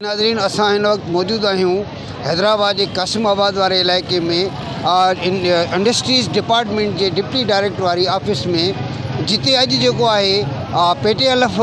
ناظرين اسان هن وقت موجود آهيون حيدرآباد جي قاسم آباد واري علائقي ۾ انڊسٽريز ڊپارٽمينٽ جي ڊپٽي ڊائريڪٽر واري آفيس ۾ جتي اڄ جيڪو آهي پي ٽي ايل ايف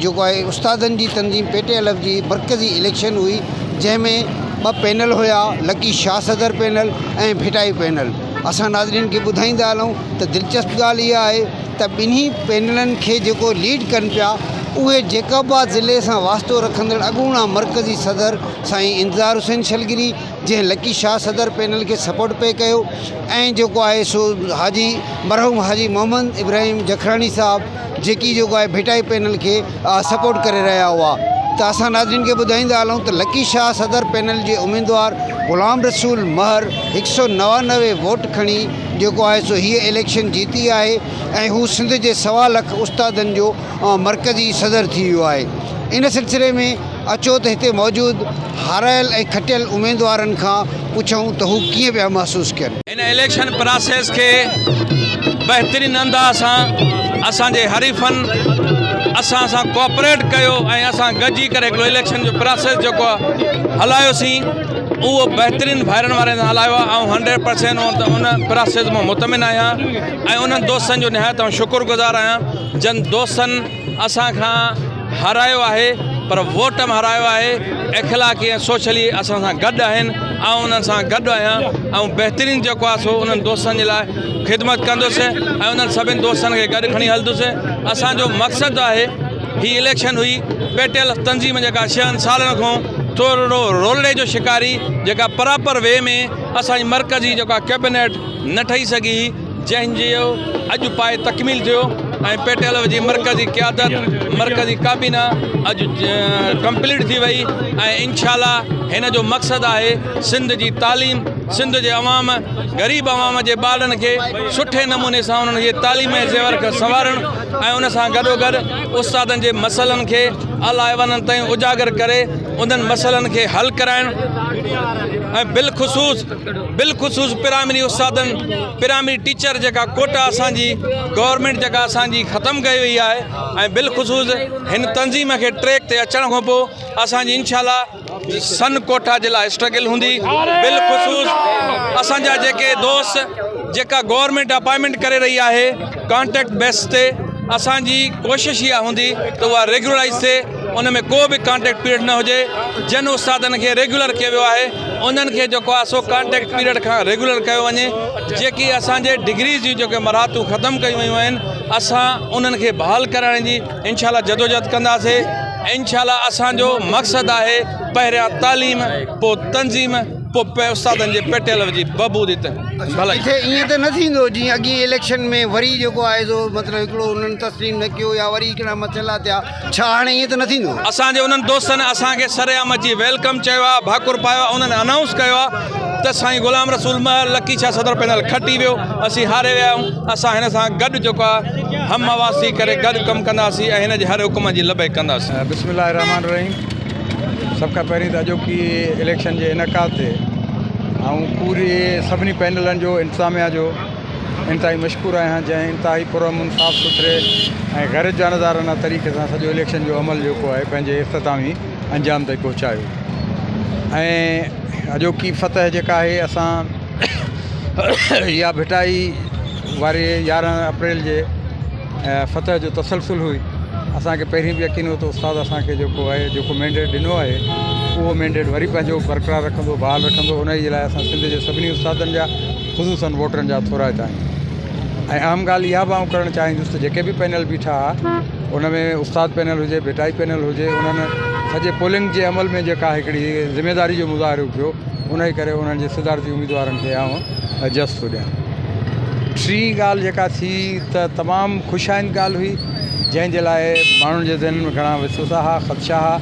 جيڪو آهي استادن جي تنظيم پي ٽي ايل ايف جي مرڪزي اليڪشن هئي جنهن ۾ ٻه پينل هيا لڪي شاهه صدر پينل ۽ ڀٽائي پينل اسان ناظرين کي ٻڌائيندا هلون ته دلچسپ ڳالهه اها آهي ته ٻنهي پينلن کي جيڪو ليڊ ڪن پيا اهي جيڪب آباد ضلعي سان واسطو رکندڙ اڳوڻا مرڪزي صدر سائين انتظار حسين شلگري جنهن لڪي شاهه صدر پينل کي سپورٽ پئي ڪيو ۽ جيڪو آهي سو حاجي مرحوم حاجي محمد ابراهيم جکراڻي صاحب جيڪي جيڪو آهي ڀٽائي پينل کي سپورٽ ڪري رهيا هئا ته اسان ناظرين کي ٻڌائيندا هلون ته لڪي شاهه صدر پينل جي اميدوار غلام رسول مهر هڪ سو 99 ووٽ کڻي جيڪو آهي سو هيء اليڪشن جيتي آهي ۽ هو سنڌ جي سوا لک استادن جو مرڪزي صدر ٿي ويو آهي. ان سلسلي ۾ اچو ته هتي موجود هارايل ۽ کٽيل اميدوارن کان پڇون ته هو ڪيئن پيا محسوس ڪن. هن اليڪشن پراسيس کي بهترين انداز سان اسان جي حريفن اسان سان ڪوآپريٽ ڪيو ۽ اسان گڏجي ڪري هڪڙو اليڪشن جو پراسيس جيڪو هلايوسين اهو بهترين ڀائرن واري سان هلايو آهي آئون هنڊريڊ پرسينٽ ان پراسيس مان مطمئن آهيان ۽ انهن دوستن جو نهايت آئون شڪر گذار آهيان جن دوستن اسان کان هارايو آهي پر ووٽ ۾ هارايو آهي اخلاقي ۽ سوشلي اسان سان گڏ آهن آئون انهن سان گڏ آهيان آئون بهترين جيڪو آهي سو انهن دوستن جي لاء خدمت ڪندس ۽ انهن سڀني دوستن کي گڏ کڻي هلندس اسانجو مقصد آهي هي اليڪشن هئي پيٽيل تنظيم جيڪا ڇهن سالن کان ٿورڙو رولڙي جو شڪاري جيڪا پراپر وي ۾ اسان جي مرڪزي جيڪا ڪيبنيٽ نه ٺهي سگهي هئي جنهن جو اڄ پائي تڪميل ٿيو ۽ پيٽيل جي مرڪزي قيادت مرڪزي ڪابينا اڄ ڪمپليٽ ٿي وئي ۽ انشاء الله هن جو مقصد آهي سنڌ جي تعليم سنڌ جي عوام غريب عوام جي ٻارڙن کي سٺي نموني سان انهن جي تعليم جي زيور کي سنوارڻ ۽ ان سان گڏوگڏ استادن جي مسئلن کي اعليٰ ايوانن تائين اجاگر ڪري انهن مسئلن کي حل ڪرائڻ ۽ بالخصوص بالخصوص پرائمري استادن پرائمري ٽيچر جيڪا ڪوٽا اسان جي گورنمينٽ جيڪا اسان جي ختم ڪئي وئي آهي ۽ بالخصوص هن تنظيم کي ٽريڪ تي اچڻ کان پوء اسان جي انشاء الله سن ڪوٺا جي لاء اسٽرگل هوندي بالخصوص اسان جا جيڪي دوست جيڪا گورنمينٽ اپائنٽمينٽ ڪري رهي آهي ڪانٽريڪٽ بيس تي اسان جي ڪوشش اها هوندي ته اها ريگيولرائز ٿئي ان ۾ ڪو به ڪانٽريڪٽ پيريڊ نه هجي جن استادن کي ريگيولر ڪيو ويو آهي انهن کي جيڪو آهي سو ڪانٽريڪٽ پيريڊ کان ريگيولر ڪيو وڃي جيڪي اسان جي ڊگريز جون جيڪي مراعتون ختم ڪيون ويون آهن اسان انهن کي بحال ڪرائڻ جي انشاء الله جدوجهد ڪنداسي انشاء الله اسان جو مقصد آهي پهريان تعليم پوء تنظيم پوء استادن جي پيٽيل جي بهبودي ته ڀلائي. ڪٿي ائين ته نه ٿيندو جيئن اڳين اليڪشن ۾ وري جيڪو آهي سو مطلب هڪڙو انهن تسليم نه ڪيو يا وري هڪڙا مسئلا ٿيا ڇا هاڻي ائين ته نه ٿيندو؟ اسان جي انهن دوستن اسان کي سرعام اچي welcome چيو آهي ڀاڪر پايو آهي انهن انائونس ڪيو آهي ته سائين غلام رسول مهر لڪي شاهه صدر پينل کٽي ويو اسين هاري ويا آهيون اسان هن سان گڏ جيڪو آهي هم آواز ٿي ڪري گڏ ڪم ڪنداسين ۽ هن جي هر حڪم جي لبيڪ ڪنداسين. بسم الله الرحمٰن الرحيم سڀ کان پهرين ته اڄوڪي اليڪشن جي انعقاد تي آئون پوري سڀني پينلن جو انتظاميا جو انتهائي مشڪور آهيان جنهن انتهائي پرامن صاف سٿري ۽ غير جانبدارانه طريقي سان سڄو اليڪشن جو عمل جيڪو آهي پنهنجي اختتامي انجام تائين پهچايو ۽ اڄوڪي فتح جيڪا آهي اسان اها ڀٽائي واري 11 اپريل جي فتح جو تسلسل هئي اسان کي پهرين به يقين هو ته استاد اسان کي جيڪو آهي جيڪو مينڊيٽ ڏنو آهي اهو مينڊيٽ وري پنهنجو برقرار رکندو بحال رکندو ان جي لاء اسان سنڌ جي سڀني استادن جا خصوصن ووٽرن جا ٿورائتا آهيون ۽ اهم ڳالهه اها به آئون ڪرڻ چاهيندس ته جيڪي به پينل بيٺا ها ان ۾ استاد پينل هجي ڀٽائي پينل هجي انهن سڄي پولنگ جي عمل ۾ جيڪا هڪڙي ذميداري جو مظاهرو ٿيو ان جي ڪري انهن جي صدارتي اميدوارن کي آئون جس ٿو ڏيان. ٽين ڳالهه جيڪا ٿي ته تمام خوش آئند ڳالهه هئي جنهن جي لاء ماڻهن جي ذهنن ۾ گهڻا وسوسا ها خدشا ها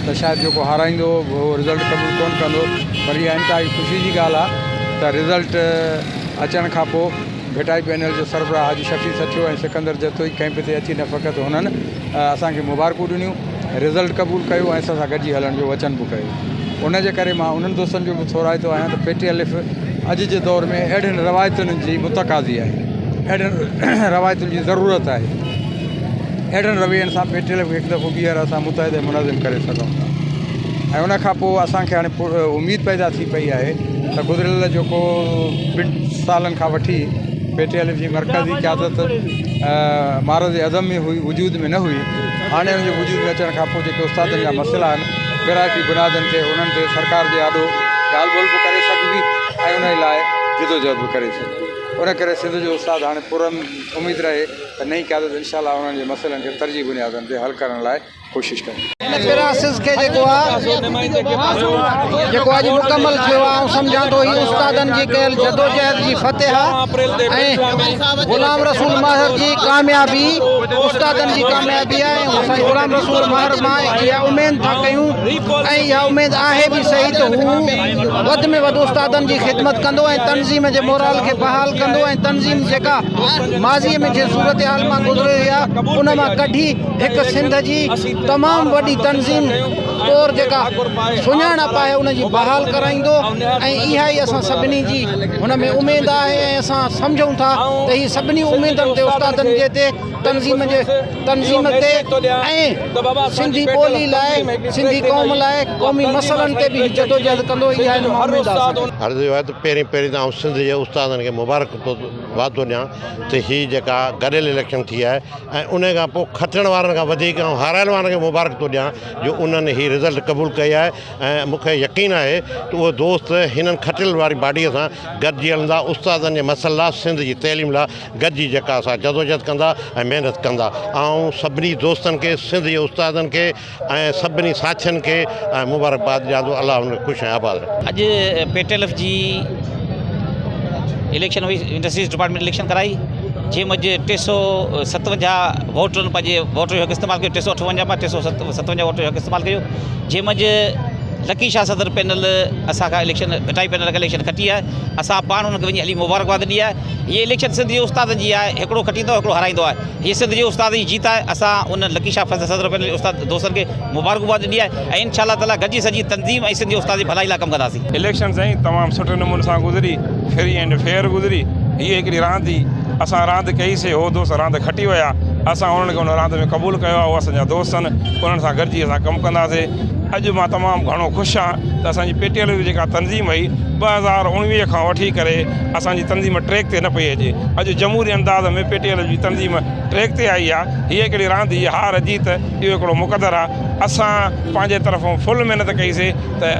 ته شايد جيڪو هارائيندو اهو رزلٽ قبول ڪونه ڪندو پر اها انتهائي خوشي جي ڳالهه آهي ته رزلٽ اچڻ کان پوء ڀٽائي پينل جو سربراهه حاجي شفيع سٺيو ۽ سڪندر جتوئي ڪئمپ تي اچي نه فقط هنن اسان کي مبارڪون ڏنيون، رزلٽ قبول ڪيو ۽ اسان سان گڏجي هلڻ جو وچن به ڪيو. ان جي ڪري مان انهن دوستن جو به ٿورائتو آهيان ته پي ٽي الف اڄ جي دور ۾ اهڙين روايتن جي متقاضي آهي، اهڙين روايتن جي ضرورت آهي. اهڙن روين سان پي ٽي الف کي هڪ دفعو ٻيهر اسان متحد ۽ منظم ڪري سگهون ٿا. ۽ ان کان پوء اسان کي هاڻي اميد پيدا ٿي پئي آهي ته گذريل جيڪو ٻن سالن کان وٺي پي ٽي ايل جي مرڪزي قيادت معرض عدم ۾ هئي وجود ۾ نه هئي هاڻي ان جي وجود ۾ اچڻ کان پوء جيڪي استادن جا مسئلا آهن پرائرٽي بنيادن تي انهن تي سرڪار جي آڏو ڳالهه ٻولهه به ڪري سگهبي ۽ ان لاء جدوجهد به ڪري سگهبي ان ڪري سنڌ جو استاد هاڻي پر اميد رهي ته نئين قيادت انشاء الله انهن جي مسئلن کي ترجيح بنيادن تي حل ڪرڻ لاء ڪوشش ڪندي. هن پراسيس کي جيڪو آ جيڪو اڄ مڪمل ٿيو آ آئون سمجهان ٿو هي استادن جي ڪيل جدوجهد جي فتح آ ۽ غلام رسول ماهر جي ڪاميابي استادن جي ڪاميابي آ ۽ سائين غلام رسول ماهر مان اها اميد ٿا ڪيون ۽ اها اميد آهي به صحيح ته هو وڌ ۾ وڌ استادن جي خدمت ڪندو ۽ تنظيم جي مورال کي بحال ڪندو ۽ تنظيم جيڪا ماضي ۾ جنهن صورتحال مان گذري رهي آ ان مان ڪڍي هڪ سنڌ جي تمام وڏي تنظيم طور جيڪا سڃاڻپ آهي ان جي بحال ڪرائيندو ۽ اها ئي اسان سڀني جي هن ۾ اميد آهي ۽ اسان سمجهون ٿا ته هي سڀني اميدن تي استادن جي تي تنظيم جي تنظيم تي ۽ سنڌي ٻولي لاء سنڌي قوم لاء قومي مسئلن تي به هي جدوجهد ڪندو اها هن مان اميد آهي اسان کي. عرض اهو آهي ته پهرين پهرين ته آئون سنڌ جي استادن کي مبارڪ باد ٿو ڏيان ته هي جيڪا گڏيل اليڪشن ٿي آهي ۽ انهي کان پوء کٽڻ وارن کان وڌيڪ آئون هارايل وارن کي مبارڪ ٿو ڏيان جو انهن هي رزلٽ قبول ڪئي آهي ۽ مون کي يقين آهي ته اهي دوست هنن کٽيل واري باڊيء سان گڏجي هلندا استادن جي مسئلن لاء سنڌ جي تعليم لاء گڏجي جيڪا سا جدوجهد ڪندا ۽ محنت ڪندا آئون سڀني دوستن کي سنڌ جي استادن کي ۽ سڀني ساٿين کي ۽ مبارڪباد ڏيان ٿو الله انهن کي خوش ۽ آباد رکي. اڄ پي ٽي ايل ايف جي اليڪشن هئي انڊسٽريز ڊپارٽمينٽ اليڪشن ڪرائي جنهن منجهه 357 ووٽرن پنهنجي ووٽ جو حق استعمال ڪيو 358 مان 357 ووٽ جو حق استعمال ڪيو جنهن منجهه لڪي شاهه صدر پينل اسان کان اليڪشن ڀٽائي پينل کان اليڪشن کٽي آهي اسان پاڻ ان کي وڃي هلي مبارڪباد ڏني آهي هي اليڪشن سنڌ جي استادن جي آهي هڪڙو کٽيندو هڪڙو هارائيندو آهي هي سنڌ جي استاد جي جيت آهي اسان ان لڪي شاهه فضل صدر پنهنجي استاد دوستن کي مبارڪباد ڏني آهي ۽ انشاء الله تعالي گڏجي سڄي تنظيم ۽ سنڌ جي استاد جي ڀلائي لاء ڪم ڪنداسين. اليڪشن سائين تمام سٺي نموني سان گذري فري اينڊ فيئر گذري هيء هڪڙي راند هئي اسان راند ڪئي سي هو دوست راند کٽي ويا اسان انهن کي ان راند ۾ قبول ڪيو آهي هو اسان جا دوست آهن انهن سان گڏجي اسان ڪم ڪنداسي اڄ مان تمام گهڻو خوش آهيان ته اسان جي پي ٽي ايل جي جيڪا تنظيم هئي 2019 کان وٺي ڪري اسان جي تنظيم ٽريڪ تي نه پئي اچي اڄ جمهوري انداز ۾ پي ٽي ايل جي تنظيم ٽريڪ تي آئي آ هيء هڪڙي راند هئي هار جيت اهو هڪڙو مقدر آ اسان پنهنجي طرفون فل محنت ڪئي سي ته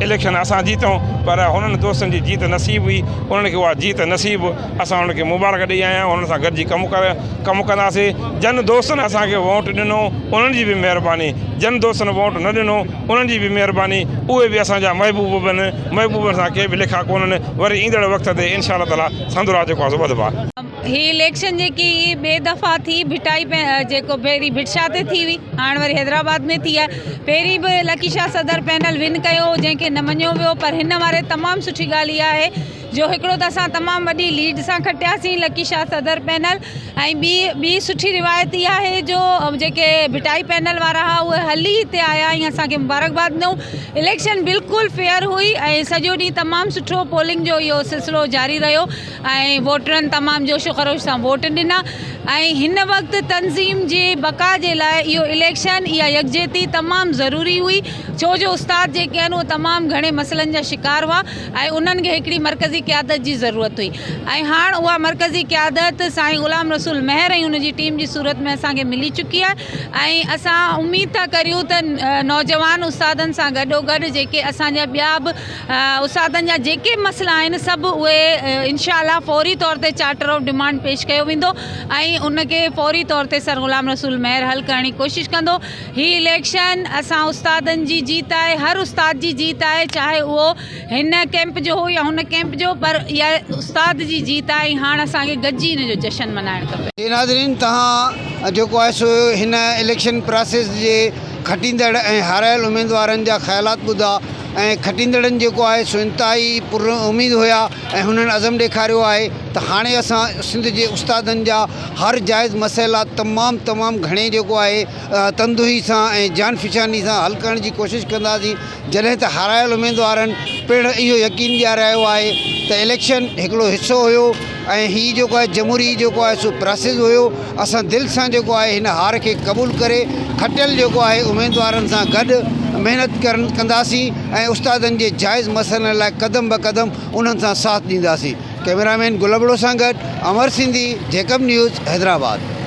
اليڪشن اسان جيتون پر هنن دوستن جي جيت نصيب هئي انهن کي اها جيت نصيب اسان انهن کي مبارڪ ڏئي آيا آهيون انهن سان گڏجي ڪم ڪر ڪم ڪنداسي جن دوستن اسان کي ووٽ ڏنو انهن جي به مهرباني جن دوستن ووٽ نه ڏنو انهن جي به مهرباني اهي به اسان جا محبوب به آهن محبوبن سان ڪي به ليکا ڪونهن وري ايندڙ وقت تي انشاء الله تعالي سنڌ راڄ جيڪو آهي سو ٻڌبا. هي اليڪشن جيڪي ٻئي دفعا ٿي ڀٽائي جيڪو پهرين ڀٽ شاهه تي ٿي هئي هاڻ وري حيدرآباد ۾ ٿي آهي پهرين به لڪي شاهه صدر پينل ون ڪيو هو جنهن کي نه مڃيو ويو پر هن واري تمام سٺي ڳالهه اها آهي جو هڪڙو ته اسان تمام وڏي ليڊ سان کٽياسين لڪي شاهه صدر پينل ۽ ٻي ٻي سٺي روايت اها آهي جو جيڪي ڀٽائي پينل وارا هئا اهي هلي هتي آيا ۽ اسان کي مبارڪباد ڏنو اليڪشن بلڪل فيئر هئي ۽ سڄو ڏينهن تمام سٺو پولنگ جو اهو سلسلو جاري رهيو ۽ ووٽرن تمام جوش و خروش سان ووٽ ڏنا ۽ هن وقت تنظيم جي بقا جي لاء اهو اليڪشن اها يڪجهتي تمام ضروري هئي ڇو جو استاد جيڪي آهن اهي تمام گهڻي مسئلن جا شڪار هئا ۽ انهن کي هڪڙي مرڪزي قيادت جي ضرورت هئي ۽ هاڻ اها مرڪزي قيادت سائين غلام رسول مهر ۽ ان جي ٽيم جي صورت ۾ اسان کي ملي چڪي آهي ۽ اسان اميد ٿا ڪريون ته نوجوان استادن سان گڏوگڏ جيڪي اسان جا ٻيا به استادن جا جيڪي به مسئلا آهن سڀ اهي انشاء الله فوري طور تي چارٽر آف ڊمانڊ پيش ڪيو ويندو ۽ ان کي فوري طور تي سر غلام رسول مهر حل ڪرڻ جي ڪوشش ڪندو هي اليڪشن اسان استادن جي جيت آهي هر استاد جي جيت آهي چاهي اهو هن ڪيمپ جو هو يا هن ڪيمپ جو پر اها استاد جي جيت آهي ۽ هاڻ اسان کي گڏجي ان جو جشن ملهائڻ کپي. جي ناظرين توهان جيڪو آهي سو هن اليڪشن پراسيس جي کٽيندڙ ۽ هارايل اميدوارن جا خيالات ٻڌا ۽ کٽيندڙن جيڪو آهي سو انتهائي پر اميد هيا ۽ هنن عزم ڏيکاريو آهي ته هاڻي اسان سنڌ جي استادن جا هر جائز مسئلا تمام تمام گهڻي جيڪو آهي تندهي سان ۽ جان فشاني سان حل ڪرڻ جي ڪوشش ڪنداسين جڏهن ته هارايل اميدوارن پڻ اهو يقين ڏيارايو آهي ته اليڪشن هڪڙو حصو هيو ۽ هي جيڪو آهي جمهوري جيڪو آهي سو پراسيس هيو اسان دل سان جيڪو آهي هن هار کي قبول ڪري کٽيل جيڪو آهي اميدوارن سان گڏ محنت ڪرڻ ڪنداسين ۽ استادن جي جائز مسئلن لاء قدم به قدم انهن سان ساٿ ڏينداسين. ڪئميرا مين گل ابڙو سان گڏ امر سنڌي، جيڪب نيوز، حيدرآباد.